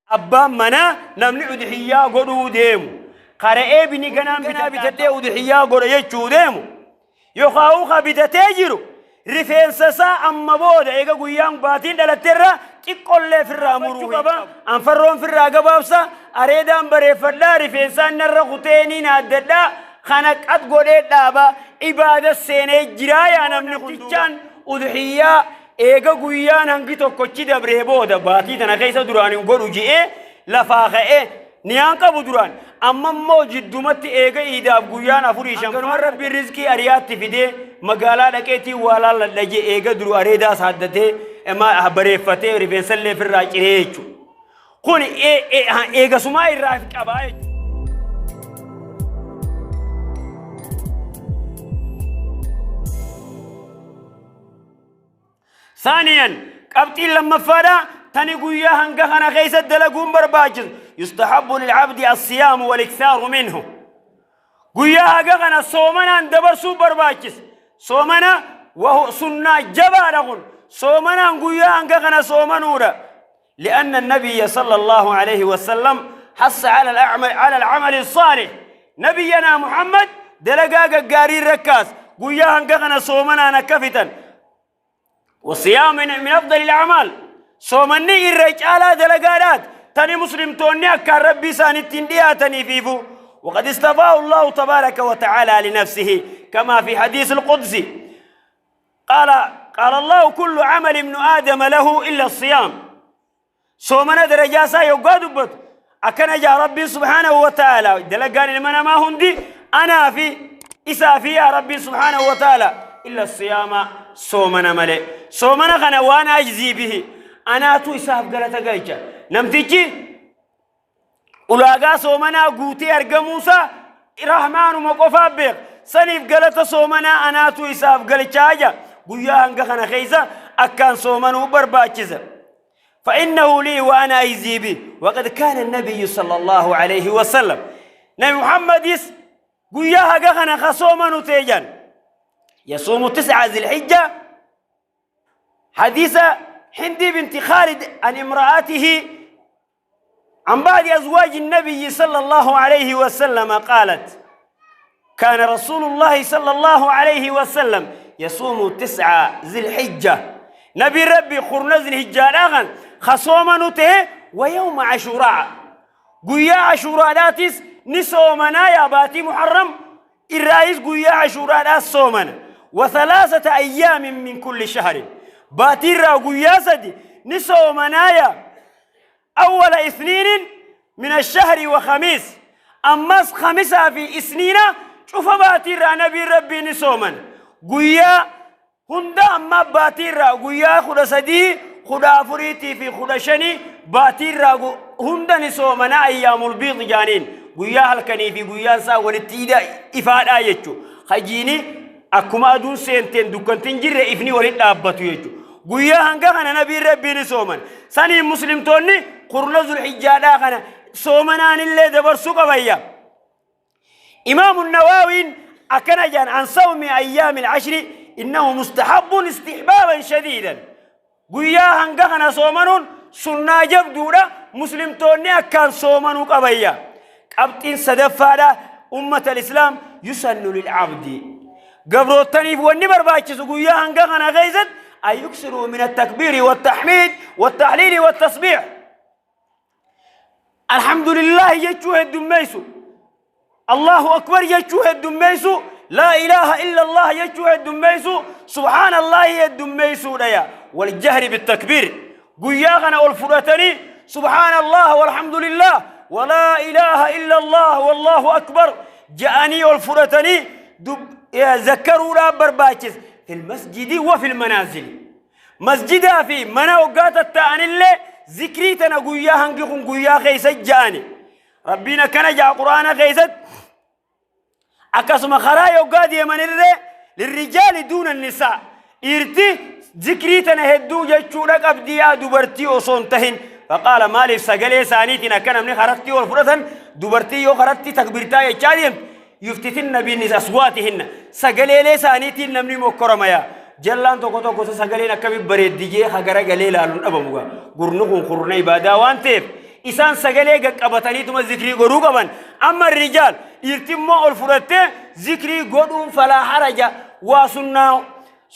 Abbaan manaa namni udhiyyaa godhuu deemu ka re'ee bini ganaan bitadhee udhiyyaa godha jechuu deemu yookaan ka bitatee jiru rifeensa isaa amma booda eega guyyaan baatiin dhalatte irraa xiqqollee firraa muruu qaba. Anfarroon firraa gabaabsa areedaan bareeffadhaa rifeensaan narra kuteenii naaddadhaa kana qad godhee dhaaba ibaada seenee jiraa yaa namni kun tichaan udhiyyaa eega guyyaan hangi tokkochi dabree booda baatii tana keessa duraan hin godhu je'ee lafaa ka'ee niyaan qabu duraan amma immoo jiddumatti eega iidaaf guyyaan afurii shan kanuma rabbiin rizqii ariyaatti fidee magaalaa dhaqeetiin waa laalladha jee eega duru areedaa saaddatee bareeffatee rifeensallee ofirraa ciree jechuudha. Kun eegasumaa irraa qabaa jechuudha. ثانيا قبطين لما فادا تاني قويا هنگا خنا خيسة دلقون برباجز يستحب للعبد الصيام والإكثار منه قويا هنگا خنا صومنا اندبر سو برباجز صومنا وهو سنة جبارة صومنا قويا هنگا خنا صومنورا لأن النبي صلى الله عليه وسلم حث على الأعمال على العمل الصالح نبينا محمد دلقا قاري ركاس قويا هنگا خنا صومنا نكفتا والصيام من أفضل الأعمال صومني الرجالة دلقارات تاني مسلم توني أكا ربي سانتين دياتني فيفو وقد اصطفاه الله تبارك وتعالى لنفسه كما في حديث القدسي قال قال الله كل عمل ابن آدم له إلا الصيام صومنا درجاسا يقادبت أكن جاء ربي سبحانه وتعالى دلقان لمن ما هندي أنا في إسا في يا ربي سبحانه وتعالى إلا الصيام صومنا ملئ صومنا خنا وأنا أجزي به أنا تو إساف قالت قايتة نمتيجي ulaagaa soomanaa guutee argamuusaa rahmaanuma qofaa beek saniif galata soomanaa anaatu isaaf galchaa ja guyyaa hanga kana keessa akkaan soomanuu barbaachisa. فإنه لي وأنا أجزي به وقد كان النبي صلى الله عليه وسلم نبي محمد يس قويا هغا خنا خصومنو تيجان يصوم 9 ذي الحجة حديث هندي بنت خالد عن امرأته عن بعض أزواج النبي صلى الله عليه وسلم قالت كان رسول الله صلى الله عليه وسلم يصوم 9 ذي الحجة نبي ربي خرنا ذي الحجة الآخر خصوما نته ويوم عاشوراء قويا عاشوراء داتس نصومنا يا باتي محرم الرئيس قويا عاشوراء داس صومنا و3 أيام من كل شهر باتي را قويا سدي نصومنا يا أول اثنين من الشهر وخميس أما خمسة في اثنين شوف باتي را نبي ربي نصومنا قويا هندا أما باتي را قويا 13 14 في 15 باتي را هندا نصومنا أيام البيض جانين قويا هالكني في قويا سا ولتيدا إفادة يجو خجيني أكما أدون سنتين دكانتين جرة إفني ولد أبتو يجو قويا هنگا خنا نبي ربي نصومن سني مسلم توني قرن ذو الحجة خنا صومنان اللي دبر سوق بيا إمام النووي أكنجان عن صوم أيام العشر إنه مستحب استحبابا شديدا قويا هنگا خنا صومنون سنة جبدورا مسلم توني أكان صومنو قبيا قبطين سدفادا أمة الإسلام يسن للعبد قبروتني وني برباچس قويا هنگا خنا غيزت أن يكثروا من التكبير والتحميد والتحليل والتسبيح الحمد لله يجوه الدميسو الله أكبر يجوه الدميسو لا إله إلا الله يجوه الدميسو سبحان الله الدميسو ليا والجهر بالتكبير قياغنا الفرتني سبحان الله والحمد لله ولا إله إلا الله والله أكبر جاءني الفرتني ذكروا لا برباچس في المسجد وفي المنازل مسجدا في منا وقات التاني اللي ذكري تنا قويا هنقي قويا خيسة جاني ربنا كان جاء قرآن خيسة أكسم خرايا وقاد يمن اللي للرجال دون النساء إرتي ذكري تنا هدو جتشورك أبديا دبرتي وصنتهن فقال مالك سجلي سانيتنا كان من خرطتي والفرثن دبرتي يو خرطتي تكبرتا يجاديم يفتتن بالنساء أصواتهن سجلي لي سانيتي نمني مكرمة جلان توكو توكو سجلي نكبي بريد ديجي خجرة جلي لالون أبا موجا قرنكم قرن عبادة وانتف Isaan sagalee gaqqabataniituma zikrii godhuu qaban. Amma rijaal dhiirti immoo ol fudhattee zikrii godhuun falaa haraja waa sunnaa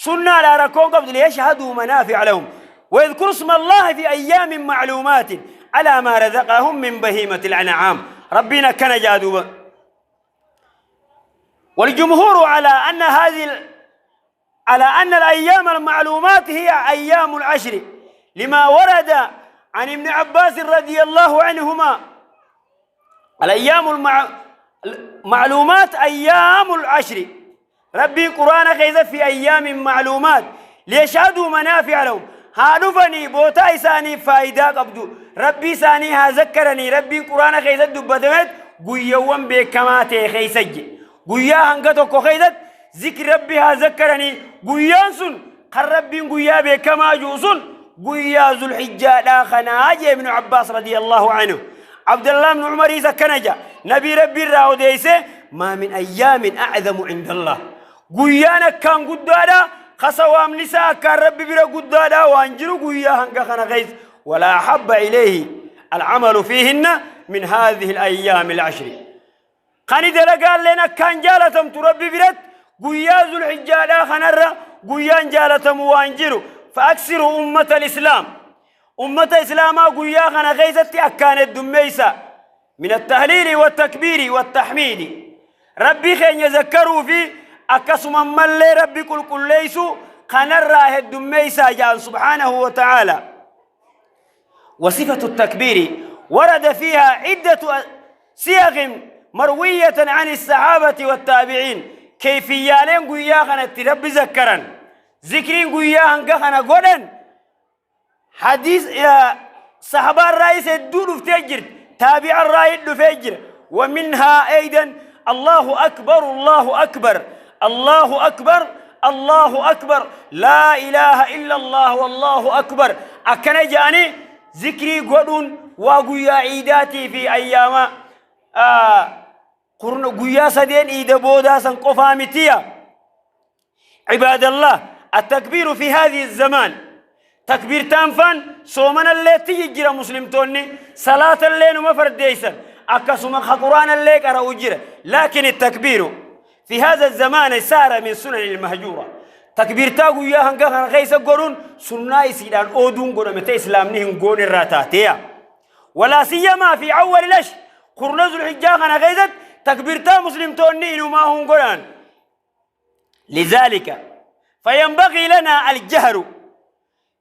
sunnaadhaa rakkoon qabdu liyashhaduu manaafi'a lahum ويذكروا اسم الله في أيام معلومات على ما رزقهم من بهيمة الأنعام ربنا كان جادوبا. والجمهور على أن هذه على أن الأيام المعلومات هي أيام العشر لما ورد عن ابن عباس رضي الله عنهما. الأيام المعلومات أيام العشر. ربي قرآن كيف في أيام معلومات ليشهدوا منافع لهم. هادفني بوتا إساني فايدة قبدو ربي ساني هذكرني ربي قرآن كيف دبتمت قيوان بكماتي خيسج قيا هنگتو خيزت ذكر ربي هذكرني قيان سن قال ربي قيا بكما جوسن قيا ذو الحجة لا خناجي ابن عباس رضي الله عنه. عبد الله بن عمر إذا كنجا نبي ربي الراوديسه ما من أيام أعظم عند الله قيانا كان قدادا خصوام نساء كان ربي برا قدادا وانجلو قيا هنگا خنا غيث ولا أحب إليه العمل فيهن من هذه الأيام العشر. خاني دلقال لنا كان جالتم تربي برد قيا ذو الحجة لا خنرة قيان جالتم وانجلو. فأكثروا أمة الإسلام أمة إسلاما قيا خنا غيثتي أكان الدميسة من التهليل والتكبير والتحميد. ربي خين يذكروا في أكسم من لي ربي كل كل ليسو خنرة الدميسة جان سبحانه وتعالى. وصفة التكبير ورد فيها عدة صيغ مروية عن الصحابة والتابعين. كيفيالين قيا خنا ربي ذكرا ذكرين قيا خنا قدن حديث صحابة الرئيس الدول فتجر تابع الرأي فجر. ومنها أيضا الله أكبر الله أكبر الله أكبر الله أكبر لا إله إلا الله والله أكبر. أكن جاني ذكري قدون وقيا عيداتي في أيام قرن قيا سدين إيد بودا سنقفا متيا. عباد الله التكبير في هذه الزمان تكبير تنفن صومنا اللي تيجي مسلم توني صلاة الليل وما فرديسا أكسما قرآن اللي قرأ أجرة. لكن التكبير في هذا الزمان سار من سنن المهجورة. تكبير تاغو يا هنغا خيس قرون سنة يسيدان أودون قرون متى إسلام نهم قون الراتاتيا ولا سيما في أول لش قرن ذو الحجة خنا غيزت تكبير تا مسلم توني إنه ما هم قران. لذلك فينبغي لنا الجهر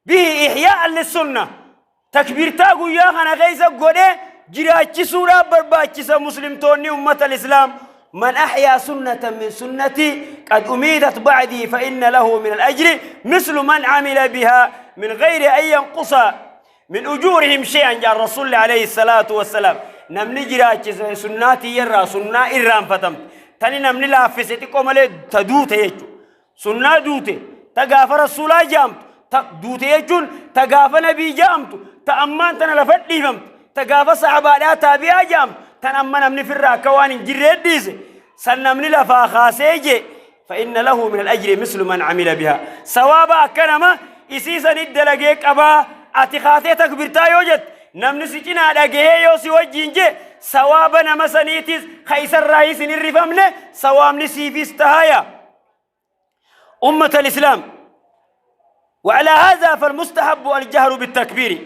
به إحياء للسنة. تكبير تاغو يا خنا غيزت قرون جراجي سورة برباجي مسلم توني أمة الإسلام. من أحيا سنة من سنتي قد أميتت بعدي فإن له من الأجر مثل من عمل بها من غير أن ينقص من أجورهم شيئا. جاء الرسول عليه الصلاة والسلام نمني جراجي سنتي يرى سنة إرام فتمت تاني نمني لافتي قومالي تدوت يجو سنة دوت تغافر الرسول جامت دوت يجون تغافر نبي جامت تأمان تنا لفت فهمت تغافر صحابة تابعة جامت تنمن من في الراكوان جريديس سنمن لفا خاسيجي فإن له من الأجر مثل من عمل بها. سوابا كنما إسيسا ندلقيك أبا أتخاتي تكبرتا يوجد نمن سجنا لقيه يوسي وجينجي سوابا نمسانيتيس خيس الرئيس نرفمنا سوام نسيفيس تهايا أمة الإسلام. وعلى هذا فالمستحب الجهر بالتكبير.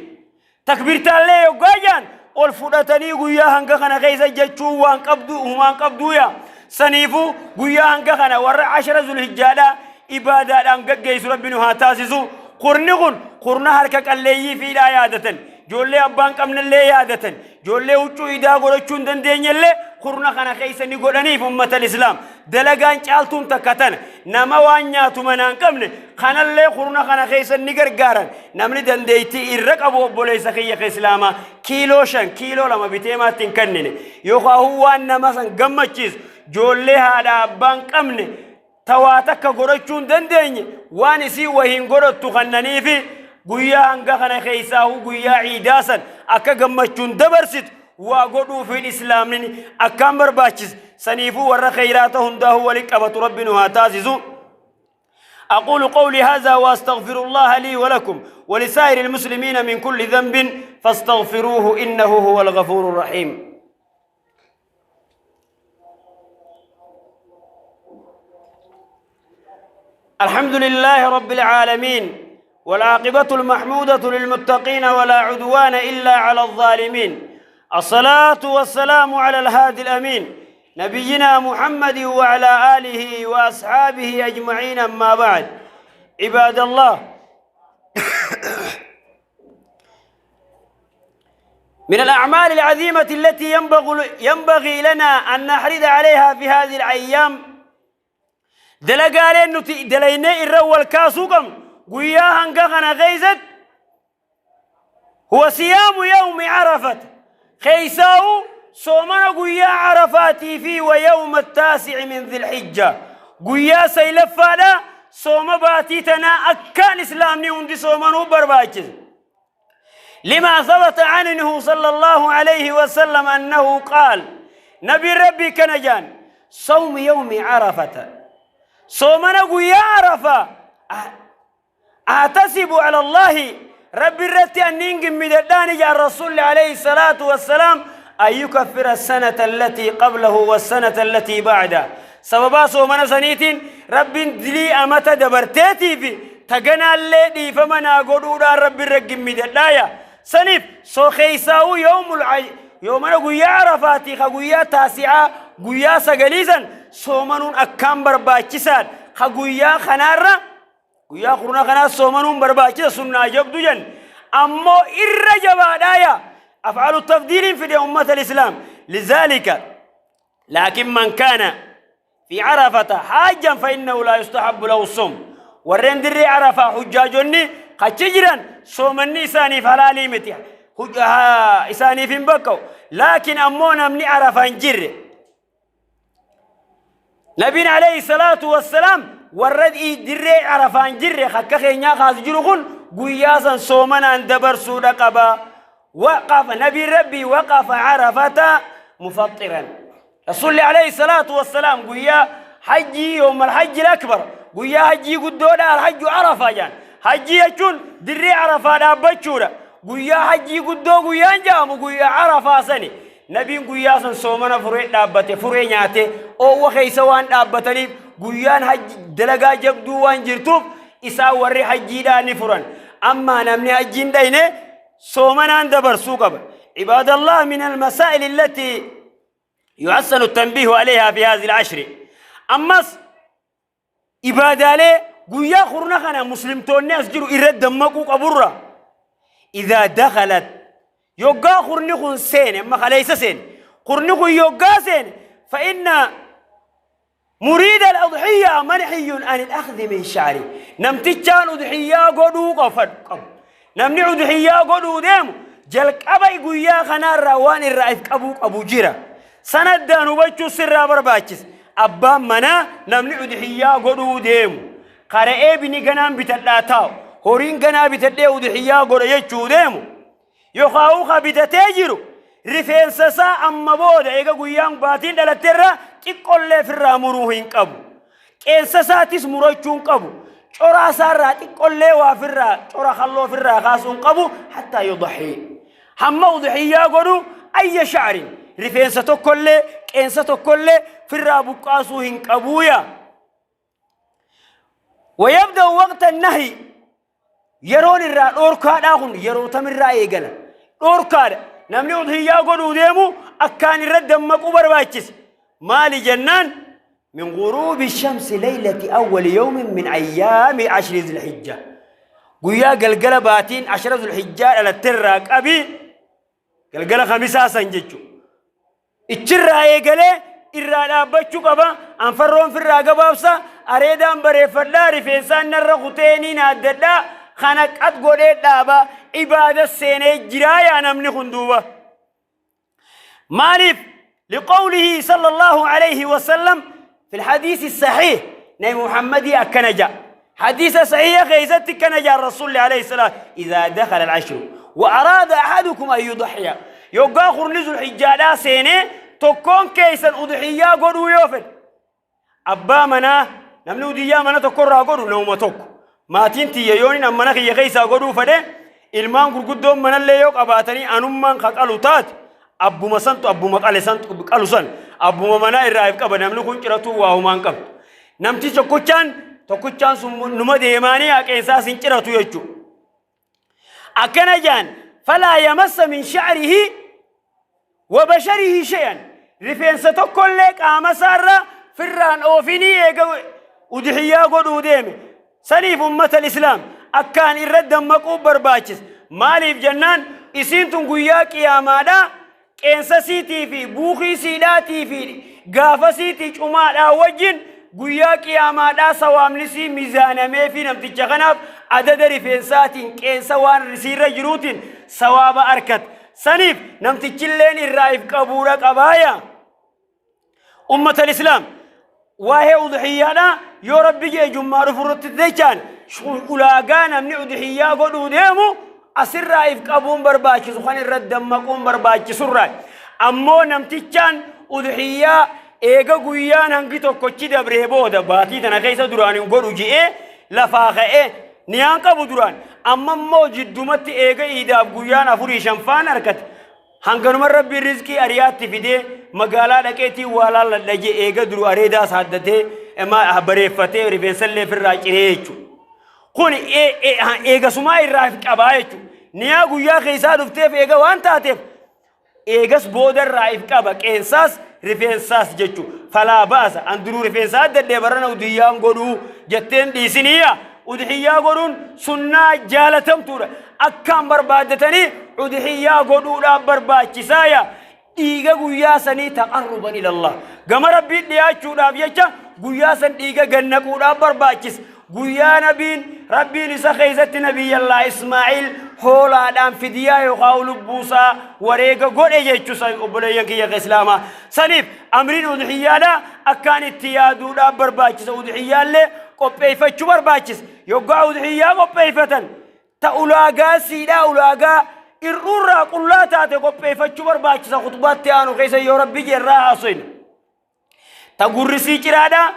تكبيرتا اللي يقايان والفرتني قيا هنگا خنا غيزا جچو وان قبدو وان قبدو يا سنيفو قيا هنگا خنا ور 10 ذو الحجة عبادة ان گگيس ربنا هاتاسسو قرنغن قرن هركا قلي في لا يادتن جولي ابان قمن اللي يادتن جولي وچو ايدا غورچون دندنيله قرن خنا خيسا ني غودني امه الاسلام دلغان چالتون تكتن نما وان نياتو منان قمن خنا اللي قرن خنا خيسا ني غرغارن نمني دنديتي الرقب وبوليس خي اسلاما كيلو شن كيلو لما بيتيما تنكنن يوخا هو نما سن غمچيس جولي هادا ابان قمن تواتك غورچون دندني وان سي وهين غورتو خنني في قيا هنگا خنا خيساو قيا عيداسا أكا غمچون دبرست وقدو في الإسلام نني أكام برباچس سنيفو ور خيراتهم ده ولك أبت ربنا هاتاززو. أقول قولي هذا وأستغفر الله لي ولكم ولسائر المسلمين من كل ذنب فاستغفروه إنه هو الغفور الرحيم. الحمد لله رب العالمين، والعاقبة المحمودة للمتقين، ولا عدوان إلا على الظالمين. الصلاة والسلام على الهادي الأمين نبينا محمد وعلى آله وأصحابه أجمعين. أما بعد، عباد الله، من الأعمال العظيمة التي ينبغي لنا أن نحرص عليها في هذه الأيام، dalagaaleen nuti dalaynee irra wal kaasuu qabnu guyyaa hanga kana keessatti، هو صيام يوم عرفة، keessaa'u soomana guyyaa Carafaatii fi ويوم التاسع من ذي الحجة، guyyaa saylaffaadha sooma baatii tanaa akkaan islaamni hundi soomanuu barbaachisa. لما ثبت عنه صلى الله عليه وسلم أنه قال، نبي ربي كنجان: صوم يوم عرفة، soomana guyyaa Arafaa، أحتسب على الله، ربي irratti aniin gimmidadhaan jaa الرسول عليه الصلاة والسلام، أن يكفر السنة التي قبله والسنة التي بعده. Sababaa soomana saniitiin Rabbiin dilii amata dabarteetii fi taganaallee dhiifama naa godhuudhaan Rabbi irra gimmidadhaaya. Saniif soo keessaa'uu yoomana guyyaa Arafaatii ka guyyaa taasicaa, guyyaa sagaliisan soomanuun akkaan barbaachisaadha. Ka guyyaa kanaarra guyyaa kurna kanaa soomanuun barbaachisa, sunnaa jabdu jen, ammoo irra jabaadhaaya. أفعل التفضيل في أمة الإسلام لذلك. لكن من كان في عرفة حاجا فإنه لا يستحب له الصوم. Warreen dirree Arafaa hujjaajonni achi jiran soomanni isaaniif halaalii miti, isaaniif hin bakka'u. Laakiin ammoo namni Arafaa hin jirre, nabiin عليه الصلاة والسلام warra dirree Arafaa hin jirre akka keenyaa kaas jiru kun guyyaa san soomanaan dabarsuudha qaba. وقف نبي ربي وقف عرفة مفطرا. رسول عليه الصلاة والسلام guyyaa حجي يوم الحج الأكبر، guyyaa hajjii guddoodha، الحج عرفة jaan. Hajjii jechuun dirree Arafaa dhaabbachuudha. Guyyaa hajjii guddoo guyyaan jedhamu guyyaa Arafaa sani nabiin guyyaa san soomana furee dhaabbate, furee nyaate. Oowwa keessa waan dhaabbataniif, guyyaan hajji dalagaa jabduu waan jirtuuf, isaan warri hajjiidhaa ni furan. Ammaa namni hajjiin dhayne soomanaan dabarsuu qaba. عباد الله، من المسائل التي يحسن التنبيه عليها في هذه العشر، ammas ibaadaalee guyyaa kurna kana muslimtoonni as jiru irra dammaquu qaburra، إذا دخلت، yoggaa kurni kun seene, amma kaleessa seene, kurni kun yoggaa seene، فإن مريد الأضحية منهي عن الأخذ من شعره. Namtichaan udhiyyaa godhuu qofad qabu, namni udhiyyaa godhuu deemu, jalqaba guyyaa kanaarraa waan irraa if qabuu qabu jira. Sanaddaan hubachuu sirraa barbaachisa. Abbaan manaa namni udhiyyaa godhuu deemu qara'ee bini ganaan bitadhaa taa'u, horiin ganaa bitadhee udhiyyaa godha jechuu deemu, yookaan ka bitatee jiru, rifeensa isaa amma booda eega guyyaan baatiin dhalatteerra xiqqollee ofirraa muruu hin qabu. Qeensa isaatis murachuu hin qabu. Coraa isaarraa xiqqollee waa ofirraa cora halloo ofirraa kaasuu hin qabu. حتى يضحي، hamma udhiyyaa godhu، أي شعر، rifeensa tokkollee qeensa tokkollee firraa buqqaasuu hin qabuuya. ويبدأ وقت النهي، yeroon irraa dhoorkaadhaa kun yeroo tamirraa eegala? Dhoorkaadha. Namni udhiyyaa godhuu deemu akkaan irra dammaquu barbaachisa. Maali jennaan، من غروب الشمس ليلة أول يوم من أيام عشر ذي الحجة، guyyaa galgala baatiin 10 Zulhijjaa dhalatterraa qabii, galgala Khamisaa san jechu, ichirraa eegalee irraa dhaabbachuu qaba. Anfarroon firraa gabaabsa, areedaan bareeffadhaa, rifeensaan narra kuteeniin addadhaa kana qad godhee dhaaba, ibaada seenee jiraa yaa namni kun duuba. Maaliif? لقوله صلى الله عليه وسلم في الحديث الصحيح، نبي محمد أكن جاء حديث صحيح خيزت كان جاء الرسول عليه السلام: إذا دخل العشر وأراد أحدكم أن يضحي، yoggaa kurni Zulhijjaadhaa seenee tokkoon keessan udhiyyaa godhuu yoo fedhe, abbaa manaa Namni udhiyyaa mana tokkorraa godhu namuma tokko. Maatiin tiyya yoon an mana kiyya keessaa godhuu fedhe, ilmaan gurguddoon manallee yoo qabaatanii anummaan ka qalu taate, abbuma santu abbuma qale santu qalu san abbuma manaa irraa if qaba. Namni kun ciratuu waa humaan qabdu. Namtichi tokkochaan tokkochaan sun numa deemaanii haqeensaas hin ciratu jechuudha. Akkana jaan: falaa yamassa min sha'rihi wa basharihi shay'an, rifeensa tokkollee qaama isaarra firraan oofinii eega udhiyyaa godhuu deeme. Saniif ummata islaam akkaan irra dammaquu barbaachisa. Maaliif jennaan, isiin tun guyyaa qiyaamaadha qeensa siitii fi buukii siidhaatii fi gaafa siitii cumaadhaa wajjin guyyaa qiyaamaadhaa sawaabni sii mizaanamee fi namticha kanaaf adada rifeensaatiin qeensa waan siirra jiruutiin sawaaba arkat. Saniif namtichilleen irraa if qabuudha qabaaya. Ummata islaam, waa'ee udhiyyaadha yoo Rabbi jee jummaa dhufu irratti jechaan ulaagaa namni udhiyyaa godhuu deemu asirraa if qabuun barbaachisu kan irra dammaquun barbaachisurraa. Ammoo namtichaan udhiyyaa eega guyyaan hangi tokkochi dabree booda baatii tana keessa duraan hin godhu je'ee lafaa ka'ee niyaan qabu duraan, amma immoo jiddumatti eega iidaaf guyyaan afurii shanfaan harkate, hanganuma Rabbiin rizqii ariyaatti fidee magaalaa dhaqeetii waa laalladha jee, eega duru areedaa saaddatee bareeffatee rifeensallee ofirraa ciree jechuudha. Kun eegasumaa irraa if qabaa jechuudha. Niyaa guyyaa keessaa dhufteef eega waan taateef eegas booda irraa if qaba, qeensaas rifeensaas jechuudha. Falaa baasa an duruu rifeensa adda barana udiyyaan godhuu jetteen dhiisiniya. Udhiyyaa godhuun sunnaa jaalatamtuudha. Akkaan barbaaddatanii udhiyyaa godhuudhaaf barbaachisaaya. Dhiiga guyyaa sanii taqarruban ilallah. Gama Rabbiin dhiyaachuudhaaf jecha guyyaa san dhiiga gannaquudhaaf barbaachisa. Guyyaa nabiin Rabbiin isa keessatti Nabiyyallaa Ismaa'iil hoolaadhaan fidiyaa yookaan lubbuusaa wareega godhe jechuusa, obboleeyyan kiyya islaamaa. Saniif amriin udhiyyaadha akkaan itti yaaduudhaaf barbaachisa. Udhiyyaallee qopheeffachuu barbaachisa. Yoggaa udhiyyaa qopheeffatan ta ulaagaa siidhaa ulaagaa irruurraa qullaa taate qopheeffachuu barbaachisa. Khutbaatti aanu keessa yoo Rabbi jeerraa haasoyna. Ta gurrisii ciraadhaa,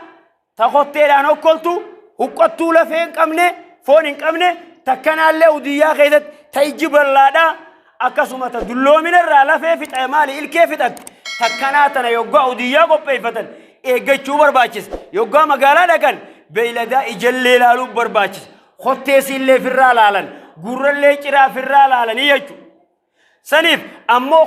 ta kotteedhaan okkoltu, huqqattuu lafee hin qabne, foon hin qabne, takkanaallee udiyyaa keessatti ta ijji bal'aadhaa, akkasuma ta dulloomina irraa lafee fixa maali ilkee fixatte, takkanaa tana yoggaa udiyyaa qopheeffatan eeggachuu barbaachisa. Yoggaa magaalaa dhaqan beeyladaa ijallee ilaaluu barbaachisa. Kotteesiillee firraa laalan, gurrallee ciraa firraa laalanii jechuudha. Saniif ammoo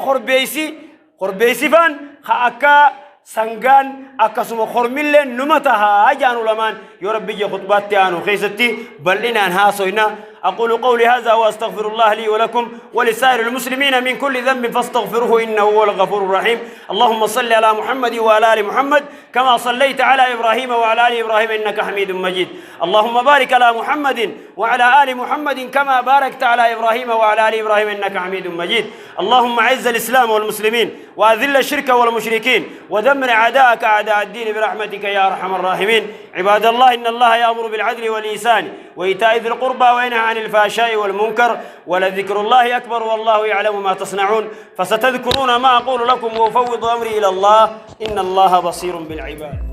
korbeessi faan ka akka sangaan akkasuma kormillee numa tahaa jaan ulamaan. Yoo Rabbi jee khutbaatti aanu keessatti bal'inaan haasoyna. أقول قولي هذا وأستغفر الله لي ولكم ولسائر المسلمين من كل ذنب فاستغفروه إنه هو الغفور الرحيم. اللهم صل على محمد وعلى آل محمد كما صليت على إبراهيم وعلى آل إبراهيم إنك حميد مجيد. اللهم بارك على محمد وعلى آل محمد كما باركت على إبراهيم وعلى آل إبراهيم إنك حميد مجيد. اللهم أعز الإسلام والمسلمين وأذل الشرك والمشركين ودمر أعداءك أعداء الدين برحمتك يا أرحم الراحمين. عباد الله، إن الله يأمر بالعدل والإحسان وإيتاء ذي القربى وينهى عن الفحشاء والمنكر، ولذكر الله أكبر، والله يعلم ما تصنعون. فستذكرون ما أقول لكم، وأفوض أمري إلى الله، إن الله بصير بالعباد.